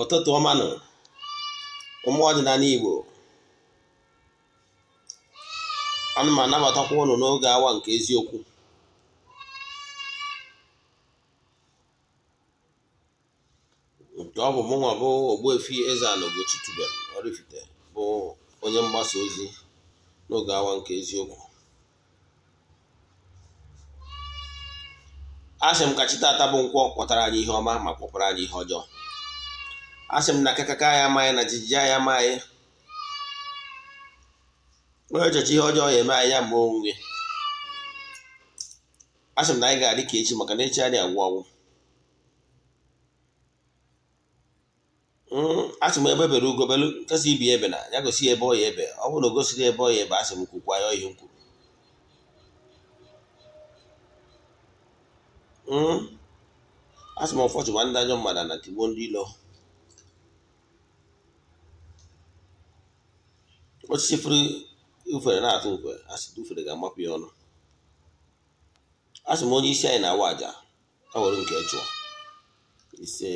Ụtụtụ ọma nụ, ụmụ ọdịnala Igbo. Ana m anabatakwa ụnụ n'oge awa nke eziokwu. Nke ọ bụ mụnwa bụ Ogbuefi Eze-Ana Ugochi tubelu Oraifite bụ onye mgbasa ozi n'oge awa nke eziokwu. Asị m ka chi tata bụ nkwọ kwọtara anyị ihe ọma ma kwọpụrụ anyị ihe ọjọọ. Asị m na kakaka ya amaghị na jijiji ya amaghị. Onye echeche ihe ọjọọ ya eme anyị ya mgbe onwe. Asị m na anyị ga-adị ka echi maka na echi adịghị agwụ agwụ. Asị m ebe bere ugo belu nke si ibi ebe na ya gosi ebe ọ ya ebe. Ọ bụrụ na o gosiri ebe ọ ya ebe, asị m kwukwa ya ihe m kwuru. Asị m ọfọchụba ndị ajọ mmadụ na tigbuo ndị ilo. Osisi furu ufere na-atụ nkwe, asị na ufere ga-amapụ ya ọnụ. Asị m onye isi anyị na-awa aja ka were nke chụọ ise.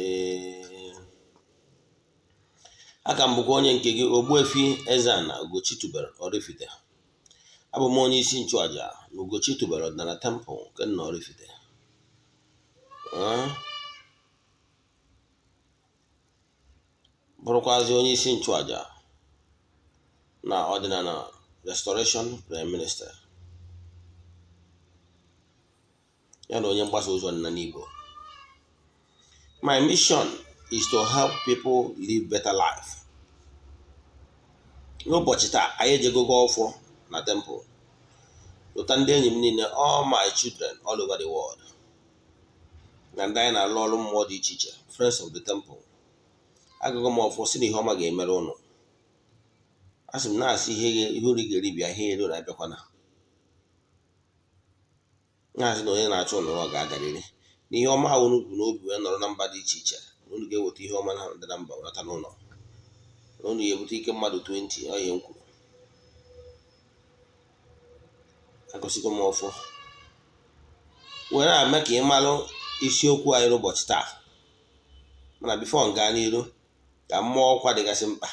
Aka m bụkwa onye nke gị, Ogbuefi Eze-Ana Ugochi tubelu Oraifite. Abụ m onye isi nchụaja na Ugochi tubelu ọdịnala temple nke nna Oraifite. Bụrụkwazị onye isi nchụaja na ọdịnala Restoration Prayer Ministry, ya na onye mgbasa ozi ọdịnala Igbo. My mission is to help people live better life. N'ụbọchị taa, anyị ejegogo ọfọ na temple, lụta ndị enyi m niile, all my children all over the world, na ndị anyị na-alụ ọrụ mmụọ dị iche iche, friends of the temple. Agụgụ m ọfọ si na ihe ọma ga-emere ụnụ. Asị m na-asị ihe unu ga-eri bịa, ihe eri ụnụ abịakwana. Na-asị na onye na-achọ ụnụ ọ ga-agarịrị na ihe ọma ahụ unu bụ n'obi wee nọrọ na mba dị iche iche, na unu ga-eweta ihe ọma na ndị na mba nata n'ụlọ, na unu ga-ebute ike mmadụ 20. Ọ ihe m kwuru. Agọsigo m ọfọ were ame ka ị malụ isiokwu anyị n'ụbọchị taa. Mana before m gaa n'iru, ka mmụọ ọkwa dịgasị mkpa.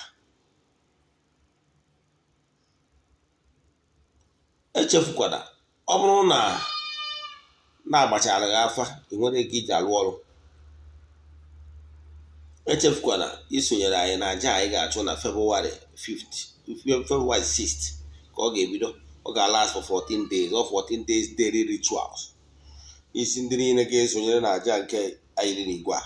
Echefukwana, ọ bụrụ na na-agbachara gị afa, ị nwere ike iji alụ ọrụ. Echefukwana isonyere anyị na aja anyị ga-achụ na February 5th, February 6th ka ọ ga-ebido. Ọ ga-last for 14 days, or 14 days daily rituals. Isi ndị niile ga-esonyere na aja nke anyị n'igwe a,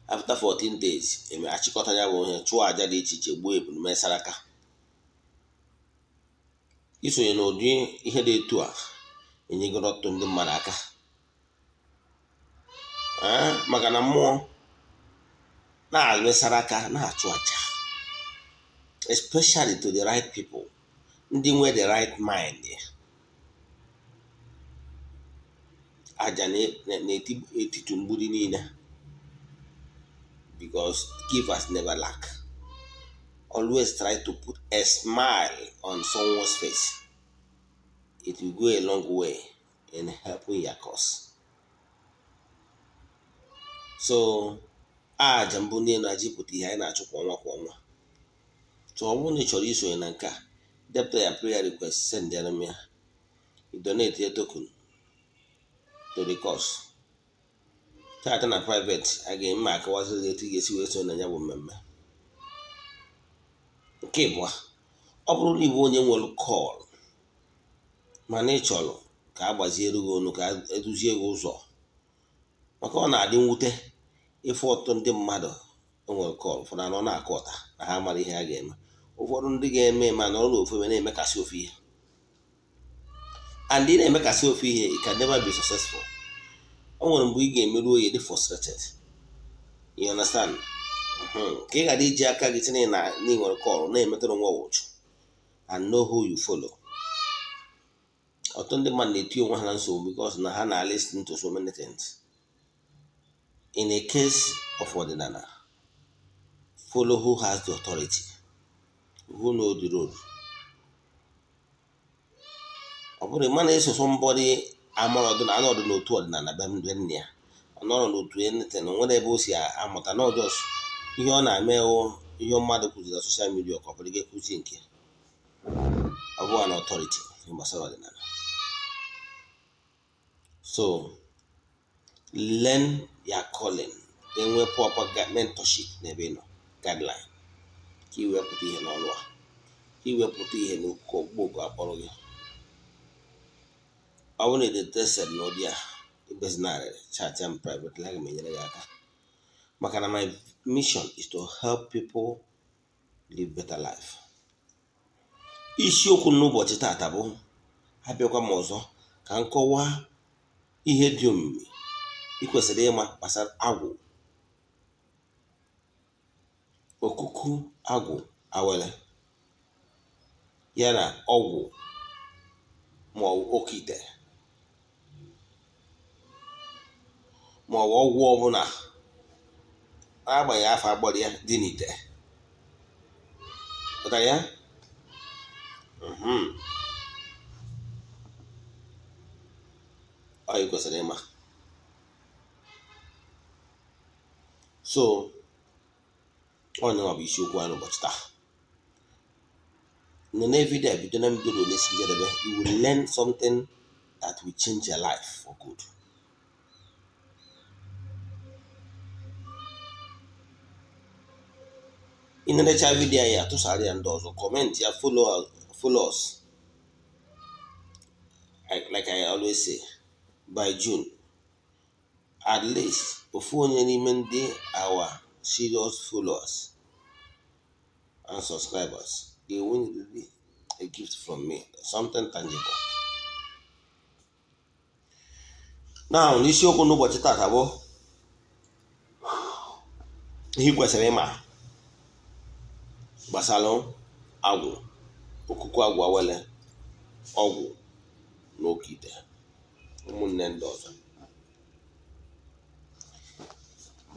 after 14 days eme achịkọta ya bụ ihe, chụọ aja dị iche iche, gbuo ebulu, mee saraka. Isonye n'ụdị ihe dị etu a enyegoro ọtụtụ ndị mmadụ aka, maka na mmụọ na-eme saraka, na-achụ aja, especially to the right people, ndị nwe the right mind. Aja na-etitu mgbidi niile, because givers never lack. Always try to put a smile on someone's face. It will go a long way in helping your cause. So aja mbụ ndị na-ajipụta ihe anyị na-achụ kwa ọnwa kwa ọnwa. So ọ bụrụ na ị chọrọ isonye na nke a, depụta ya prayer request, send ya m ya, donate a token to the cause. Chat na private, a ga-eme akọwaziri etu ị ga-esi wee so na ya bụ mmemme. Nke ịbụọ, ọ bụrụ na ịbụ onye nwere call mana ị chọrọ ka a gbaziere gị ọnụ, ka eduzie gị ụzọ, maka ọ na-adị mwute ịfụ ọtụtụ ndị mmadụ enwere call, ụfọdụ anọ na-akụ ọta na ha mara ihe ha ga-eme. Ụfọdụ ndị ga-eme ma nọrọ n'ofu ebe na-emekasị ofu ihe, and ị na-emekasị ofu ihe, you can never be successful. O nwere mgbe ị ga-emeru oyi dị frustrated, you understand? Ka ị ghara iji aka gị tinye na ị nwere call na-emetụrụ nwa ụchụ, and know who you follow. Ọtụtụ ndị mmadụ na-eti onwe ha na nsogbu because na ha na listen to so many things. In a case of ọdịnala, follow who has the authority, who know the road. Ọ bụrụ ịma na eso somebody amarọdụ na anọdụ n'otu ọdịnala be nne ya, Ọ nọrọ n'otu anything, o nwere ebe o si amụta na just ihe ọ na-eme wụ ihe mmadụ kụziri na social media ka ọ bụrụ gị kụzi nke ọ bụghị an authority ihe gbasara ọdịnala. So learn your calling, enwe proper mentorship n'ebe ị nọ, guideline, ka ị wepụta ihe n'ọrụ a, ka ị wepụta ihe n'okwu ọgbụgbọ akpọrọ gị. Ọ bụrụ na ị dị interested n'ụdị a, ibezinarịrị chat m privately, aga m enyere gị aka, maka na my mission is to help people live better life. Isiokwu n'ụbọchị taata bụ abịakwa m ọzọ ka m kọwaa ihe dị omimi ị kwesịrị ịma gbasara agwụ, okuku agwụ awele, ya na ọgwụ ma ọ bụ oke ite ma ọ bụ ọgwụ ọbụla n'agbanyeghị afọ agbọrọ ya dị n'ite. Pụtara ya? Ọ ị kwesịrị ịma. So onye nwa bụ isiokwu anyị n'ụbọchị taa. Nene vidio a bido na mbido ruo n'isi njedebe, you will learn something that will change your life for good. Ị nenecha vidio anyị, atụsara ya ndị ọzọ, comment ya, follow us. Like I always say, by June, at least ofu onye n'ime ndị our serious followers and subscribers ga-win a gift from me, something tangible. Now, n'isiokwu n'ụbọchị tata bụ ihe ị kwesịrị ịma gbasara agwụ, okuku agwụ awele, ọgwụ na oke ite, ụmụnne ndị ọzọ.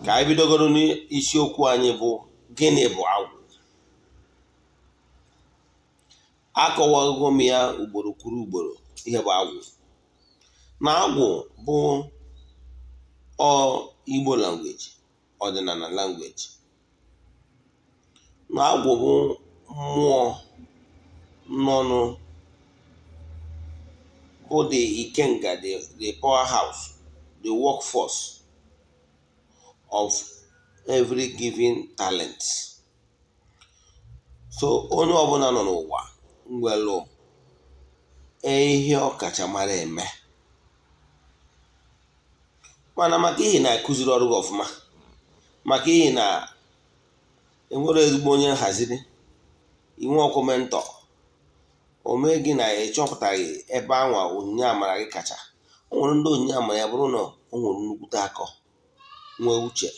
Ka anyị bidogoro n'isiokwu anyị bụ gịnị bụ agwụ. Akọwago m ya ugboro kwuru ugboro ihe bụ agwụ. Na agwụ bụ ọ Igbo language, ọdịnala language. Na agwụ bụ mmụọ nọnụ bụ the ikenga, the powerhouse, the workforce of every given talent. So onye ọbụla nọ n'ụwa nwere ihe ọkachamara eme, mana maka ihi na akụziri ọrụ gị ọfụma, maka ihi na enwere ezigbo onye nhaziri, inwe ọkụ mentor, o mee gị na ịchọpụtaghị ebe anwa onyinye amara gị kacha. O nwere ndị onyinye amara ya bụrụ na o nwere nnukwute akọ, nwee uche.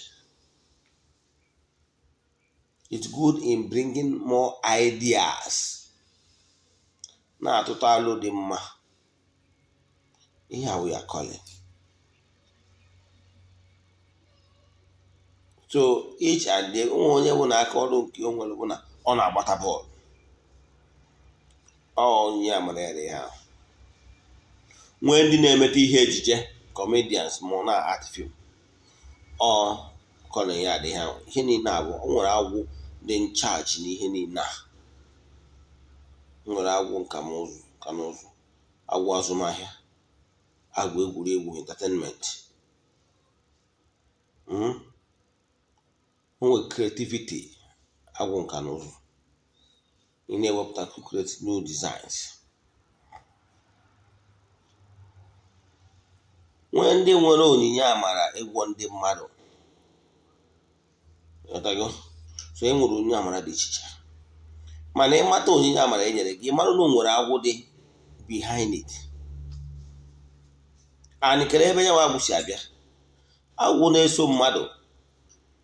It's good in bringing more ideas, na-atụta alo dị mma. Ihe a we are calling. So each and every onye bụ na aka ọrụ nke o nwere bụ na ọ na-agbata bọọlụ, ọ onye amara ya dị ha. Nwee ndị na-emeta ihe ejije, comedians ma ọ na art film, ọ calling ya dị ha. Ihe niile abụ o nwere agwụ dị in charge na ihe niile a. O nwere agwụ nka na ụzụ, agwụ azụmahịa, agwụ egwuregwu, entertainment, o nwere creativity, agwụ nka na ụzụ, ị na-ewepụta to create new designs. Nwee ndị nwere onyinye amara ịgwọ ndị mmadụ. So e nwere onyinye amara dị iche iche, mana ịmata onyinye amara e nyere gị, mara na o nwere agwụ dị behind it. And kere ebe ya nwa agwụ si abịa. Agwụ na-eso mmadụ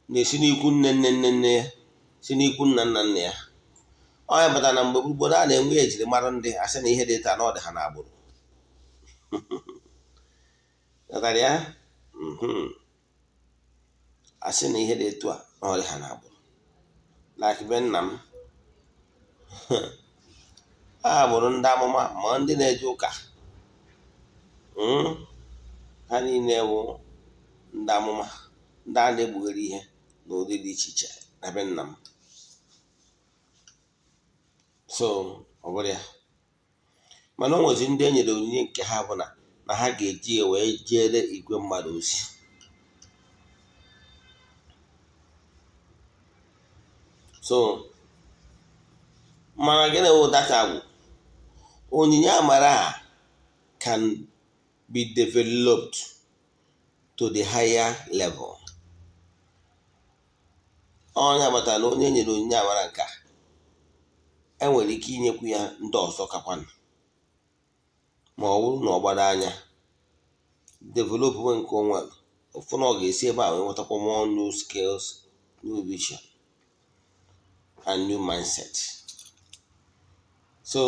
na-esi n'ikwu nne nne nne nne ya, si n'ikwu nna nna nna ya. Ọ ya batara na mgbe gboo a na-enwe ejirimara ndị asị na ihe dị taa na ọ dị ha n'agbụrụ. Ghọtara ya? Asị na ihe dị etu a na ọ dị ha n'agbụrụ. Like be nna m, ha bụrụ ndị amụma ma ndị na-eje ụka. Ha niile wụ Ndị amụma, ndị a na-ekpughere ihe n'ụdị dị iche iche na be nna m. So ọ bụrụ ya, mana o nwezi ndị e nyere onyinye nke ha bụ na ha ga-eji ya wee jere igwe mmadụ ozi. So mana gịnị wụ data agwụ? Onyinye amara a can be developed to the higher level. Onye agbata na onye nyere onyinye amara nke a, enwere ike inyekwu ya ndị ọzọ kakwanụ, ma ọ bụrụ na ọ gbado anya develop nke onwe ụfụ na ọ ga-esi ebe a wee nwetakwa more new skills, new vision and new mindset. So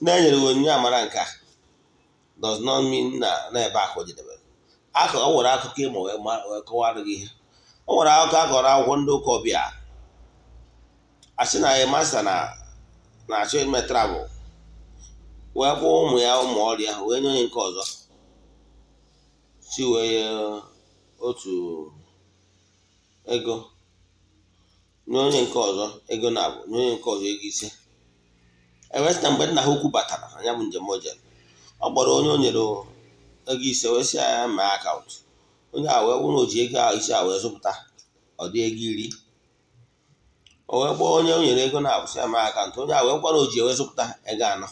na-enyere onyinye amara nke a does not mean na ebe akụ jedebere. O nwere akụkọ ịma wee kọwara gị ihe. O nwere akụkọ akọrọ akwụkwọ ndị ụka ọbịa, asị na ya masta na-achọ ime travel, wee kpọọ ụmụ ya ụmụ ọrịa, wee nye onye nke ọzọ si wee otu ego, nye onye nke ọzọ ego na-abụ, nye onye nke ọzọ ego 5. Ewee sị na mgbe nna ha ukwu batara anya bụ njem o jere, ọ kpọrọ onye o nyere ego 5 wee sị ya mee akaụntụ. Onye a wee bụrụ na o ji ego ahụ 5 a wee zụpụta, ọ dị ego 10. O wee kpọọ onye o nyere ego na-abụ sị ya mee akaụntụ. Onye a wee kwa na o ji wee zụpụta ego 4.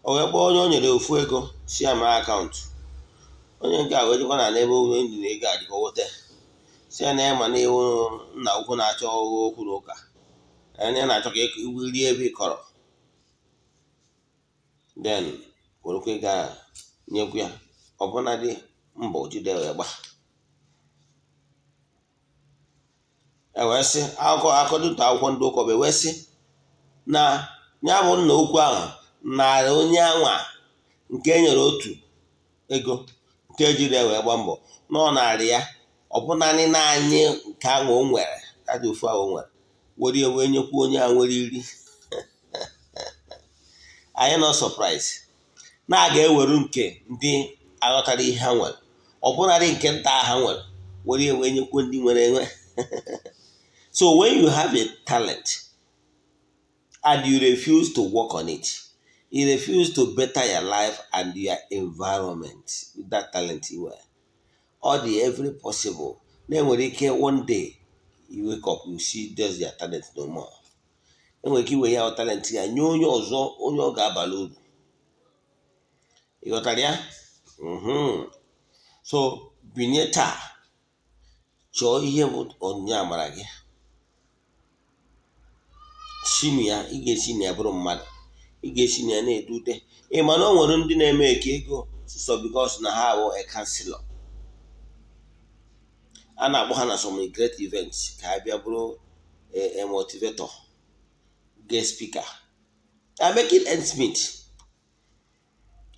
O wee kpọọ onye o nyere ofu ego si ya mee akaụntụ. Onye nke a wee jekwa na n'ebe onye nyere ego a jikọ weta, si ya na ya ma na iwu nna ukwu na-achọ okwu na ụka, ya na-achọ ka iwu rie ebe ị kọrọ, then werekwa ego a nyekwu ya, ọbụnadị mbọ jide wee gba. E wee sị akụkọ akọdụnta akwụkwọ ndị ụka wee sị na ya bụ nna ukwu ahụ nara onye anwa nke e nyere otu ego nke ejiri ya wee gba mbọ, na ọ narị ya ọbụnadị naanị nke ahụ o nwere, adị ofu ahụ o nwere, were ya wee nyekwu onye a nwere 10. Anyị nọ surprise na a ga-eweru nke ndị aghọtara ihe ha nwere, ọbụnadị nke nta ha nwere, were ya wee nyekwu ndị nwere enwe. So when you have a talent and you refuse to work on it, you refuse to better your life and your environment with that talent you were, all the every possible, then nwere ike one day you wake up, you see there's your talent no more. Enwere ike iwe ya talent ya nye onye ọzọ, onye ọ ga-abalị uru. Ị ghọtara ya? So binye taa, chọọ ihe bụ onyinye amara gị, si na ya, ị ga-esi na ya bụrụ mmadụ, ị ga-esi na ya na-edute. Ị ma na o nwere ndị na-eme eke ego sọ because na ha bụ a counselor, a na-akpọ ha na some great events ka ha bịa bụrụ a motivator, guest speaker. They making ends meet.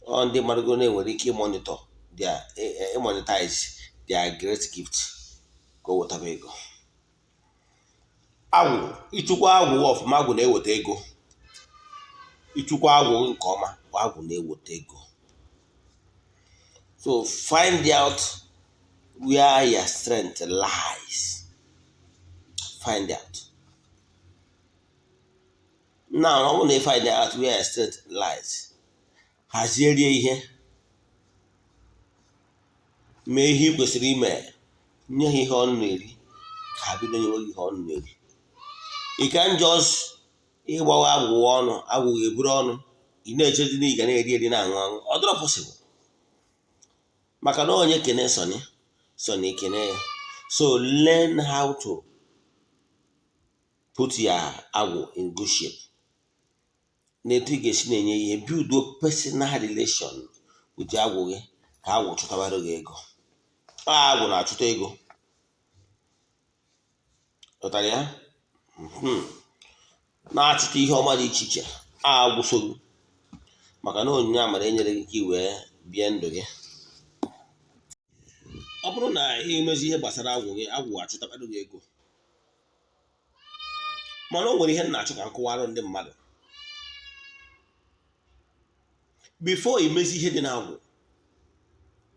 Ọ ndị mmadụ na-enwere ike monitor their monetize their great gift ka o wetaba ego. Agwụ, ịchụkwa agwụ ọfụma, agwụ na-eweta ego. Ịchụkwa agwụ nke ọma, agwụ na-eweta ego. So find out where your strength lies. Find out. Now, ọ bụrụ na ị find out where your strength lies, hazierie ihe, mee ihe ị kwesịrị ime, nye ha ihe ọnụ na-eri, ka ha bido nyewe gị ihe ọnụ na-eri. You can just ịgbawa agwụgwa ọnụ, agwụgwa eburu ọnụ, ị na-echezi na ị ga na-eri eri na-aṅụ aṅụ. Ọ dịrọ possible, maka na onye kene sọni sọni kene ya. So learn how to put your agwụ in good shape. Na etu ị ga-esi na-enye ihe, build personal relation with agwụ gị, ka agwụ chụtabara gị ego. Agwụ na-achụta ego. Ghọtara ya? Na-achụta ihe ọma dị iche iche. Agwụ so gị, maka na onyinye amara enyere gị ka ị wee bie ndụ gị. Ọ bụrụ na ị mezi ihe gbasara agwụ gị, agwụ achụtabara gị ego. Mana o nwere ihe m na-achọ ka m kọwara ndị mmadụ. Before imezi ihe dị n'agwụ,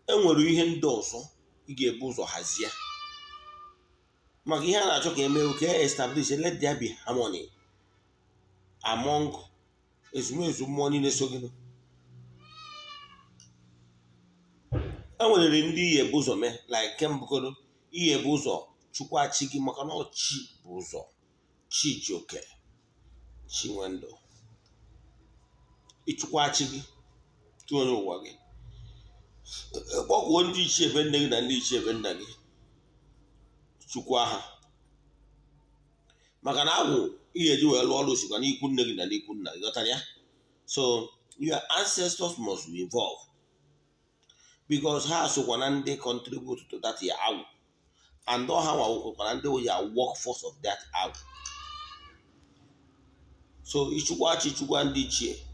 enwere ihe ndị ọzọ Ị ga-ebu ụzọ hazie, maka ihe a na-achọ ka eme, ka e establish, let there be harmony among ezumezu mmụọ niile so gị. E nwere ndị ihe ebu ụzọ mee, like nke mbụgodo, ihe ebu ụzọ chukwa chi gị, maka na ọ chi bụ ụzọ, chi ji oke, chi nwe ndụ. Ịchụkwa chi gị, chụ onye ụwa gị, kpọkwuo ndị ichie ebe nne gị na ndị ichie ebe nna gị, chukwa ha, maka na agwụ ihe eji wee lụọ ọrụ sikwa n'ikwu nne gị na n'ikwu nna gị. Ghọtara ya? So your ancestors must be involved, because ha sokwa na ndị contribute to that your agwụ, and ha nwakwara ndị ya workforce of that agwụ. So ịchụkwa chi, chukwa ndị ichie,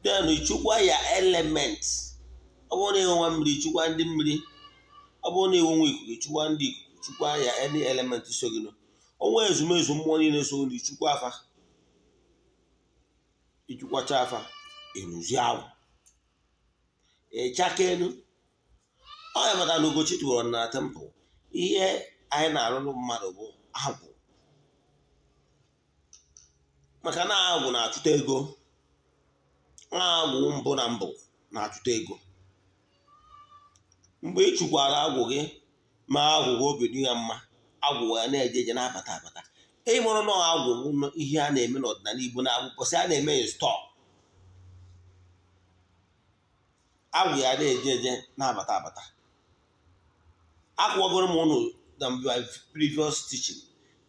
then ịchụkwa ya element. Ọ bụrụ na ịnwe mmiri, chukwa ndị mmiri. Ọ bụrụ na ịnwe ikuku, chukwa ndị ikuku. Chukwa ya any element so gị. Onwe ezumezu mmụọ niile so gị, chukwa afa. Ịchụkwacha afa, ịrụzi agwụ, ịchakenu. Ọ ya maka na Ugochi tụrụ na temple, ihe anyị na-arụrụ mmadụ bụ agwụ, maka na agwụ na-achụta ego. Agwụ mbụ na mbụ na-achụta ego. Mgbe ị chụkwara agwụ gị, ma agwụ gị obi dị ya mma, agwụ ya na-eje eje, na-abata abata. Ịmụrụ na agwụ ihe a na-eme n'ọdịnala Igbo na agwụ kwụsị a na-eme install, agwụ ya na-eje eje, na-abata abata. Akwụwagoro m ụnụ na my previous teaching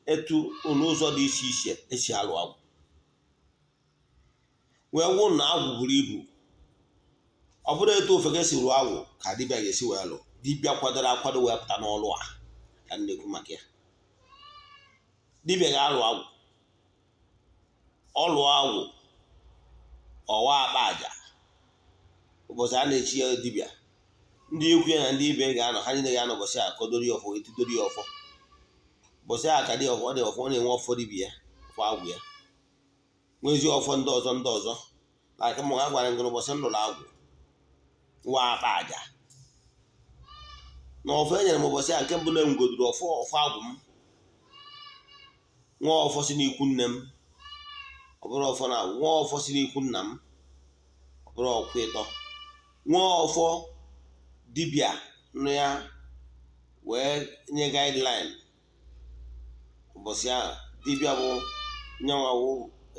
etu n'ụzọ dị iche iche esi alụ agwụ, wee wụ na agwụ buru ibu. Ọ bụrụ etu ofeke si rụọ agwụ ka dibịa ga-esi wee lụ. Dibịa kwadoro akwado wee pụta n'ọlụ a ka m na-ekwu maka ya. Dibịa ga-alụ agwụ, ọ lụọ agwụ, ọwa akpa aja. Ụbọchị a na-echi ya dibịa, ndị ikwu ya na ndị ibe ga-anọ, ha niile ga-anọ ụbọchị a kodoro ya ọfọ, etidoro ya ọfọ. Ụbọchị a ka dị ọfọ, ọ dị ọfọ, ọ na-enwe ọfọ dibịa ya, ọfọ agwụ ya, nwezi ọfọ ndị ọzọ ndị ọzọ. Like mụ, ha gwara ngị ụbọchị m lụrụ agwụ, nwa akpa aja na ọfọ e nyere m ụbọchị a, nke mbụ na enwegodoro ọfọ ọfọ agwụ m, nwa ọfọ si n'ikwu nne m, ọ bụrụ ọfọ na nwa ọfọ si n'ikwu nna m, ọ bụrụ ọkwụ ịtọ, nwa ọfọ dibịa nụ ya wee nye guideline ụbọchị ahụ. Dibịa bụ nyanwawo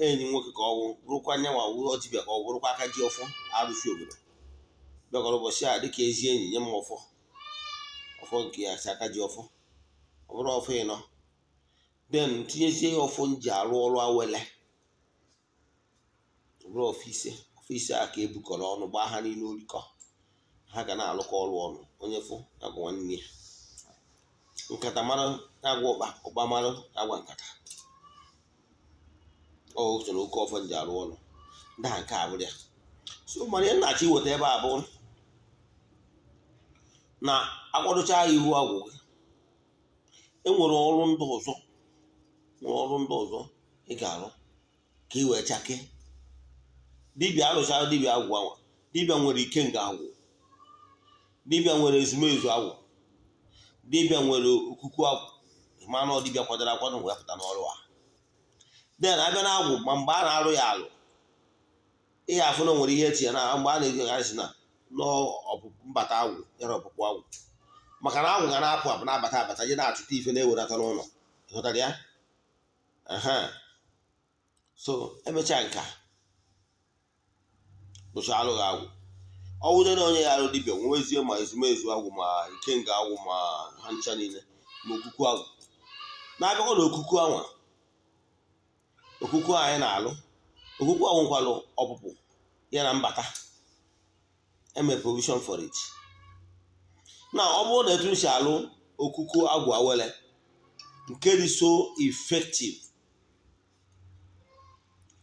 enyi nwoke ka ọ wụ, bụrụkwa nyanwawo dibịa ka ọ bụrụkwa aka ji ọfọ arụsị obodo, bịakwara ụbọchị a dịka ezi enyi nye m ọfọ, ọfọ nke ya si aka ji ọfọ, ọ bụrụ ọfọ ịnọ. Then tinyezie ya ọfọ m ji arụ ọrụ awele, ọ bụrụ ọfọ ise. Ọfọ ise a ka ebukọrọ ọnụ gbaa ha niile orikọ, ha ga na-alụkọ ọrụ ọnụ. Onye fụ agwa nwanne ya, nkata mara agwa ụkpa, ụkpa mara agwa nkata. Ọ so na oke ọfọ m ji arụ ọrụ ndị a, nke a bụrụ ya. So mana ihe nna-achọ iweta ebe a bụ na akwadocha ya ihu agwụ gị, enwere ọrụ ndị ọzọ, nwere ọrụ ndị ọzọ ị ga-arụ ka ị wee chakee. Dibịa arụchara dibịa agwụ anwa, dibịa nwere ikenga agwụ, dibịa nwere ezumezu agwụ, dibịa nwere okuku agwụ, mana dibịa kwadoro akwado wee pụta n'ọrụ a. Den abịa na agwụ, ma mgbe a na-arụ ya alụ, ihe afụ na nwere ihe etinye na mgbe a na-eji na n'ọpụpụ mbata agwụ ya na ọpụpụ agwụ, maka na agwụ ga na-apụ apụ, na-abata abata, je na-achụta ife na-ewelata n'ụlọ. Ịghọtara ya? So emechaa nka bụcha alụghị agwụ, ọ wụde na onye ya arụ dibịa nwezie ma ezumezu agwụ, ma ikenga agwụ, ma ha ncha niile, ma okuku agwụ. Na-abịakwa na okuku anwa, okuku anyị na-alụ, okuku agwụ nkwalụ ọpụpụ ya na mbata, eme provision for it. Na ọ bụrụ na etu m si alụ okuku agwụ awele nke dị so effective,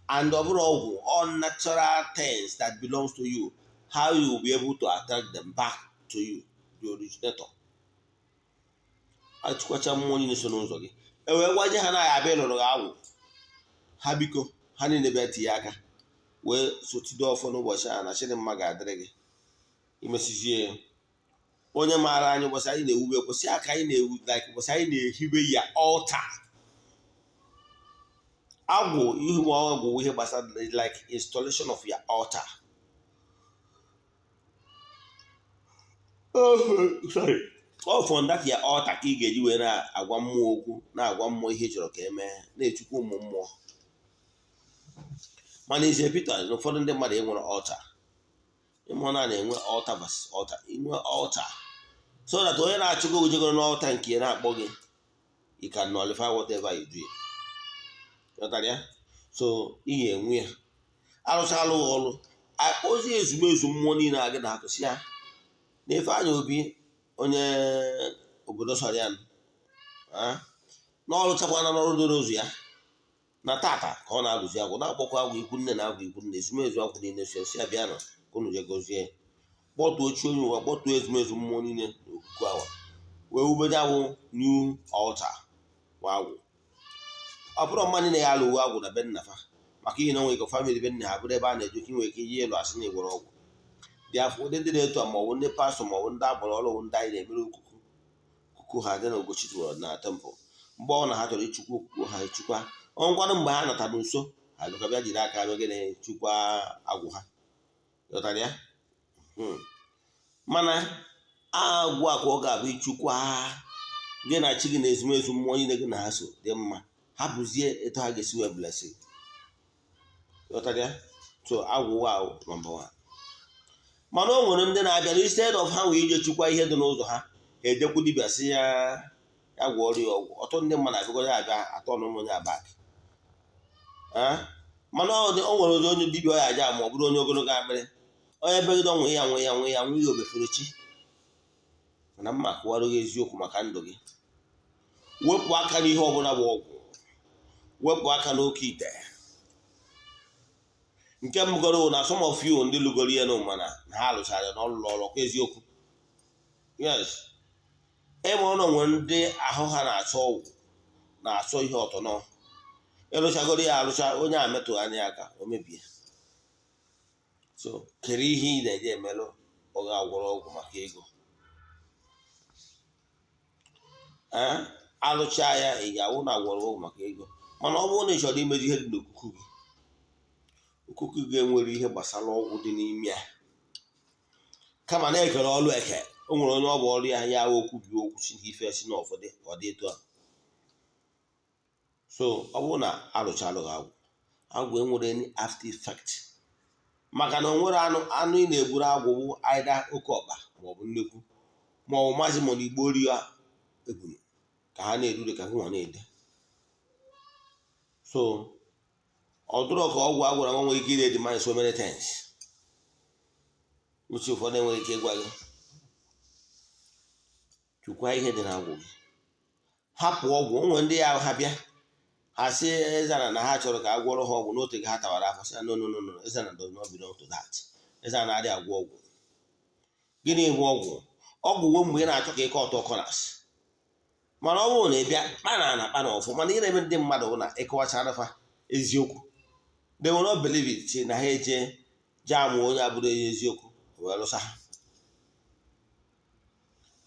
and ọ bụrụ ọgwụ, all natural things that belongs to you, how you will be able to attract them back to you, the originator. Achịkwacha mmụọ niile so n'ụzọ gị, e wee gwaje ha na ya abịa ịlụrụ gị agwụ ha, biko ha niile bịa tinye aka wee sotido ọfọ n'ụbọchị a na Chidimma ga-adịrị gị. Imesizie ya, Onye maara anyị, ụbọchị anyị na-ewube, ụbọchị aka anyị na-ewu, like ụbọchị anyị na-ehiwe ya altar agwụ, ihiwe agwụ, ihe gbasara like installation of your altar. Sorry, ọ from that your altar ka ị ga-eji wee na-agwa mmụọ okwu, na-agwa mmụọ ihe ị chọrọ ka emee, na-echukwa ụmụ mmụọ. Mana ize Peter na ụfọdụ ndị mmadụ enwere altar, ịmụ na na-enwe altar versus altar. Inwe altar so that onye na-achụgo ojegoro n'altar nke ya na-akpọ gị, you can nullify whatever you do. Ghọtara ya? So ị ga-enwe ya, arụchala ọrụ, akpọzi ezumezu mmụọ niile a gị na-akụsi ya na Ifeanyị Obi, onye obodo sọrọ ya na ọrụchakwana n'ọrụ doro ụzọ ya na tata ka ọ na-agụzi agwụ, na-akpọkwa agwụ ikwu nne na agwụ ikwu nne, ezumezu agwụ niile si ya bịa nọ ka unu je gozie, kpọtuo chi onye ụwa, kpọtuo ezumezu mmụọ niile na okuku awa, wee wubede agwụ new altar wa agwụ. Ọ bụrụ mmadụ na ya alụ uwe agwụ na be nna fa, maka ihe na onwe ike family be nna ha bụrụ ebe a na-eje ka ị nwere ike ihe ịlụ asị na ịgwọrọ ọgwụ dị afọ. Ụdị ndị na-eto ma ọ bụ ndị pastọ ma ọ bụ ndị agbara ọrụ, ndị anyị na-emere okuku okuku ha dị na Ugochi na temple, mgbe ọ na ha chọrọ ịchukwa okuku ha echukwa ọngwanụ, mgbe ha natara nso ha bịakwa bịa jiri aka bịa gịnị chukwa agwụ ha. Ghọtara ya? Mana agwụ a ka ọ ga-abụ ịchukwa gị na chi gị na ezumezu mmụọ niile gị na ha so dị mma, hapụzie etu ha ga-esi wee blessing. Ghọtara ya? So agwụ ahụ number 1. Mana o nwere ndị na-abịa na instead of ha wee ije chukwa ihe dị n'ụzọ ha, ha ejekwu dibịa sị ya ya gwọọrọ ya ọgwụ. Ọtụtụ ndị mmadụ abịago ya abịa atọ n'ụmụ onye abak. Mana o nwere onye dibịa ọ ya aja ma ọ bụrụ onye ogologo akpịrị, onye begide ọnwụ ya nwe ya nwe ya nwe ya obefere chi. Mana mma kụwara gị eziokwu maka ndụ gị, wepụ aka n'ihe ọbụla bụ ọgwụ, wepụ aka n'oke ite. Nke mbụgoro na some of you ndị lụgoro ihe n'ụma na ha lụchara na ọlụlụ ọrụ kwa eziokwu. Yes, ebe ọ nọ nwere ndị ahụ ha na-achọ ọgwụ, na-achọ ihe ọtọnọ, ịlụchagoro ya arụcha, onye a metụ anya aka o mebie. So kere ihe ị na-eje emelụ ọ ga-agwọrọ ọgwụ maka ego. Alụcha ya ị ga-awụ na agwọrọ ọgwụ maka ego. Mana ọ bụrụ na ị chọrọ imezi ihe dị n'okuku gị, okuku gị enwere ihe gbasara ọgwụ dị n'ime ya, kama na-ekere ọrụ eke. O nwere onye ọ bụ ọrụ ya ya okwu bi okwu si ife si na ụfọdụ ọ dị etu a. So ọ bụrụ na alụchalụ gị agwụ, agwụ enwere any after effect, maka na o nwere anụ ị na-egburu agwụ bụ aida oke ọkpa maọbụ nnekwu maọbụ maazị ma na igbo rie ebunu ka ha na-erure ka nwa na-ede. So ọ dụrọ ka ọgwụ agwụrụ nwa nwere ike ire dị many so many things. Uche ụfọdụ enwere ike ịgwa gị chukwa ihe dị n'agwụ gị, hapụ ọgwụ. O nwere ndị ya ha bịa ha sị Ezana na ha chọrọ ka a gwọrọ ha ọgwụ n'otu gị ha tawara afọ, sị no no no no, Ezana does not belong to that. Ezana adịghị agwọ ọgwụ. Gịnị bụ ọgwụ? Ọgwụ wo mgbe ị na-achọ ka ịkọ ọtọ kọnas. Mana ọ bụrụ na ị bịa kpana na akpa na ọfụ, mana ị na-eme ndị mmadụ bụ na ịkọwachara fa eziokwu, they will not believe it, na ha eje jee amụ onye abụrụ onye eziokwu wee lụsa ha.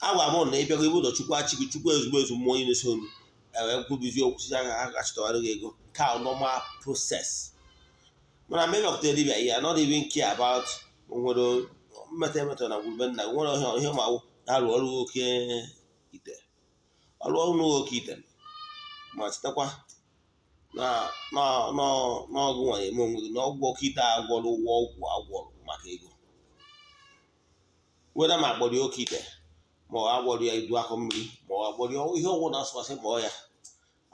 Agwa m na ịbịago ibu ụzọ chukwu achị gị, chukwu ezigbo ezu mmụọ onye na-eso olu ewee kwubizi okwu si aka achịtawara gị ego ka normal process. Mana mgbe ịbịakwutere dibịa, ya not even care about nwere mmeta emetọ na ngwurube nna gị, nwere ihe ma na-arụ ọrụ oke ite, ọrụ ọrụ oke ite, ma chetakwa n'ọgụ nwere eme onwe gị na ọgwụ oke ite agwọrọ ụgwọ ọgwụ agwọrọ maka ego, weda ma akpọrọ ya oke ite ma ọ agwọrọ ya idu akọ mmiri ma ọ agwọrọ ya ihe ọgwụ na-asụkwasị kpọọ ya,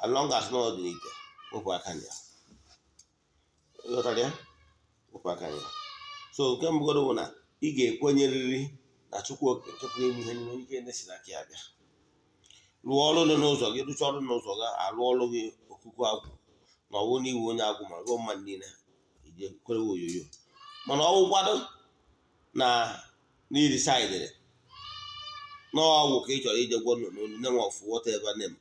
as long as na ọ dị n'ite, wepụ aka ya. Ghọtara ya? Wepụ aka ya. So nke mbụgoro bụ na ị ga-ekwenyerịrị na Chukwu Okike nke pụrụ ime ihe niile, onye ike na-esi n'aka ya bịa rụọ ọrụ dị n'ụzọ gị, rụcha ọrụ n'ụzọ gị, alụ ọrụ gị okuku agwụ na ọ bụrụ na iwu onye agwụ ma rụọ mmadụ niile ije kwerewe oyoyo. Mana ọ bụkwado na n'iri saịdịrị n'ọgwụ ka ị chọrọ ije gwọ nnụnụ name of whatever name,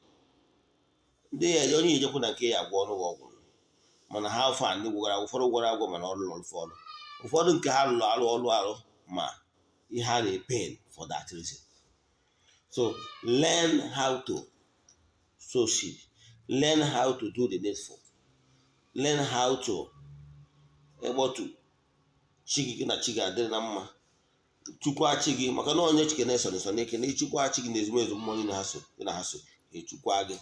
ndị ya onye ejekwu na nke ya agwọ ọnụ ọgwụ. Mana ha fa ndị gwara ụfọdụ gwara agwọ, mana ọrụ lụrụ ụfọdụ nke ha lụrụ arụ ọrụ arụ ma ihe ha na-epen for that reason. So learn how to sow seed, learn how to do the needful, learn how to ịkpọtu chi gị na chi gị adịrị na mma, chukwa chi gị, maka na onye chike na-eso nso n'ike na ịchukwa chi gị na ezumezu mmụọ niile ha so gị na ha so echukwa gị.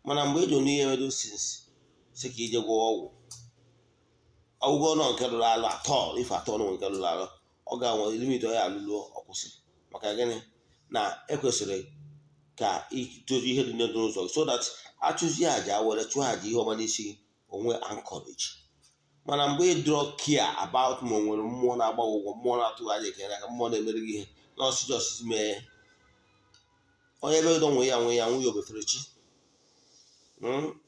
Mana mgbe ị jụrụ n'ihe emedo since si ka ije gwọọ ọgwụ, ọgwụgwọ nọ nke rụrụ arụ atọ, ife atọ nọ nke rụrụ arụ, ọ ga-anwe limit ọ ya alụluo ọkwụsị. Maka gịnị? Na ekwesịrị ka itozu ihe dị n'ụzọ so that achụzie àjà, were chụọ àjà ihe ọma n'isi gị onwe anchorage. Mana mgbe ị dụrọ care about ma o nwere mmụọ na-agba ụgwọ, mmụọ na-atụghị anya ekele aka, mmụọ na-emere gị ihe na ọsịsọ ọsịsọ mee, onye ebe nwe ya nwe ya nwunye obefere chi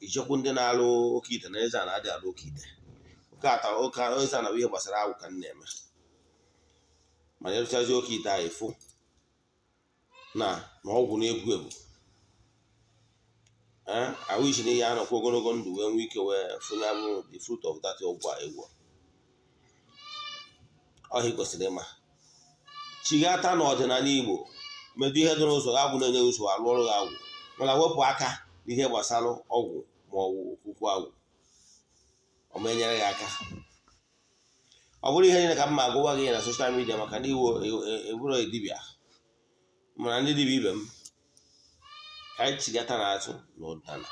ijekwu ndị na-alụ oke ite na eze a na-adị alụ oke ite oke ata oke eze a na ihe gbasara agwụ ka m na-eme. Mana ịrụchazi oke ite ahụ, ịfụ na na ọgwụ na-ebu ebu I wish na ihe anọkwa ogologo ndụ wee nwee ike wee fụnya bụ the fruit of that ọgwụ a egwu ọhịa. Kwesịrị ịma chighata n'ọdịnala Igbo, medu ihe dị n'ụzọ agwụ na-enye nsogbu, alụ ọrụ gị agwụ, mana wepụ aka n'ihe gbasara ọgwụ ma ọ bụ okwukwu agwụ. Ọ ma enyere gị aka. Ọ bụrụ ihe niile ka m ma agụwa gị na social media, maka na iwo eburo dibịa, mana ndị dibịa ibe m, ka anyị chigata n'azụ n'ọdịnala.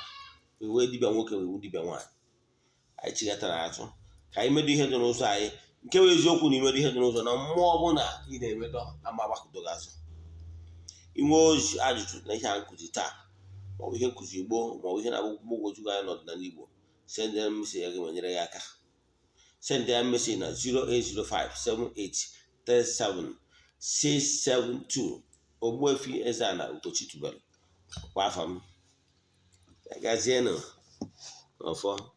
Wee dibịa nwoke, wee dibịa nwaanyị, anyị chigata n'azụ ka anyị medo ihe dị n'ụzọ anyị. Nke bụ eziokwu na imedo ihe dị n'ụzọ na mmụọ ọbụla ị na-emedo ama agbakọdo gị azụ. Inwe ozi, ajụjụ na ihe a nkụzi taa, maọbụ ihe nkụzi gboo, maọbụ ihe na-agbagwoju gị anya n'ọdịnala Igbo, send them message gị ma nyere ya aka. Send ya message na 08057837672. Ogbuefi Eze-Ana Ugochi tubelu kwa afa m. Gazienụ n'ọfọ.